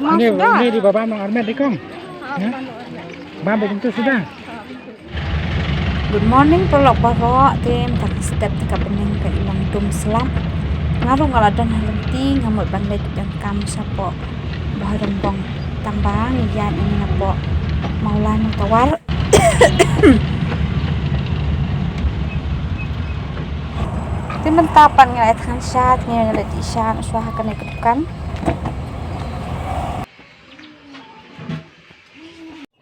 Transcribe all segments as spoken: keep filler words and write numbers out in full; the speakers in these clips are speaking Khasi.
Ini, ini di baba nang armet di kong. Ha? Bam begitu sudah. Good morning, paralok baroh. Te mynta ka step te ka bneng ka i long dum slap. Nga ruh nga la don ha lynti, nga mut ban leit donkam shapoh Bah Rymbong. Tang ba ngi ïaid ïa ngi napoh Mawlai Mawtawar. Te mynta pat ngi la ïa thngan sha, te ngi la dih sha, shuwa ha kane ka dukan.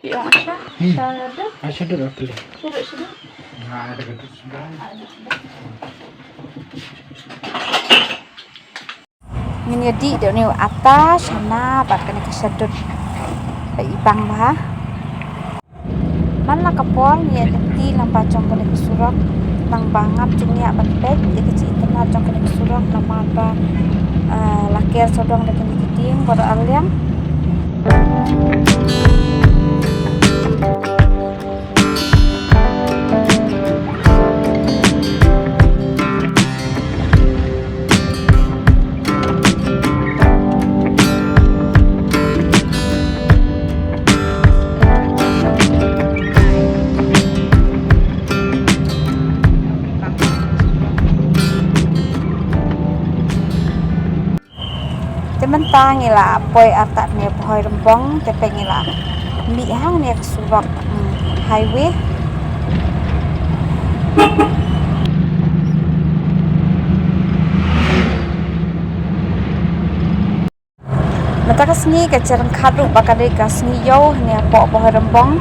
Ïa, Asha, hmm. Sha dud. Asha dud, okay. Sha dud, sha dud. Nah, ada gedut sebelah. Ngin ïa dih da une u ata, shana, bad kane ka sha dud. Ba i bang bha. Man la ka por ngi ïa lynti lyngba jong kane ka surok. Nang ba ngam jingïa ban peit ïa ka jingïatynnad jong kane ka surok namar ba, ah, la ker sawdong da kine ki dieng baroh ar liang. Te mynta ngi la poi artat ne Bhoi Rymbong, te peit ngi la mih hangne ka surok, hmm, highway. Mynta ka sngi ka jrong khat ruh ba ka dei ka sngi ïew hangne hapoh Bhoi Rymbong.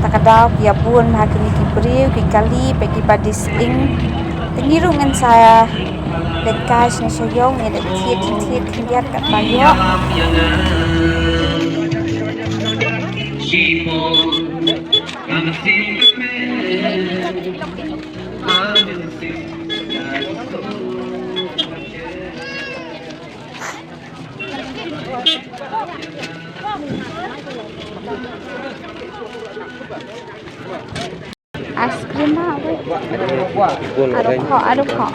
Ta ka daw ki ïa bun bha kine ki briew ki kali bad ki ba dei sying. Te ngi ruh ngin sa leit kai shane sha ïew, ngin leit thied thied khyndiat katba ïoh. Ice cream ha, wei. Ado kho, ado kho.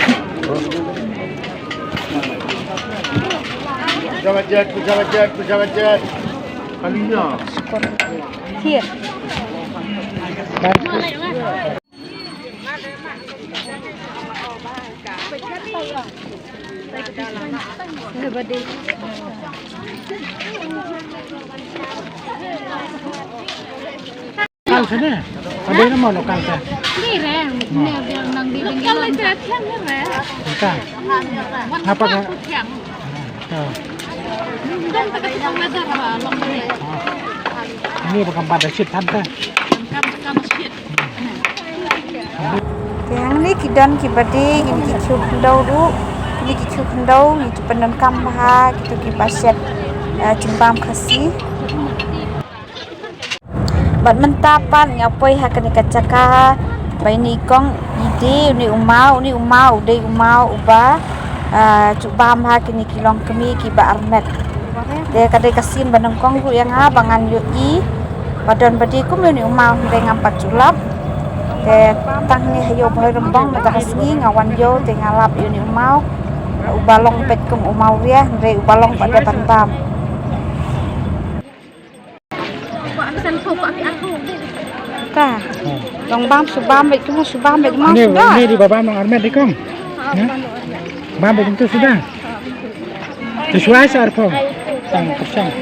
Pejam ajet, pejam ajet, pejam ajet. Kalinya. Syukur. Thied. Kang sini. Ada nama lo kang sini. Ni re, ni dia nang di bengkel. Kang sini thiang ni re. Kang. Ngapa kang? Thiang. Tuh. Ini bukan pada shit tante. Bukan, bukan shit. Te hangne ki don ki ba dei, kine ki khiew khyndew ruh, kine ki khiew khyndew, ngi ju pyndonkam bha kito ki ba shet, eh, jingbam Khasi. Bad mynta pat nga poi ha kane ka jaka ba ine i kong i dei une u maw, une u maw u dei u maw uba, ah, ju bam ha kine ki longkmie ki ba armet. Te ka dei ka sien ba nyngkong ruh ïa nga ba ngan ïohi ba don ba dei kum une u maw, hynrei ngam pat ju lap. Te tang ne ha ïew Bhoi Rymbong mynta ka sngi nga wan ïew te nga lap ïa une u maw uba long beit kum u maw riah, hynrei uba long pat da ban bam. Ta. Long bam, shu bam beit, kumno shu bam beit, kumno shu bam. Ini di baba nang armet di kong. Bam beit kumtu sudah. Te shuwa sa arphew. Tang, persang.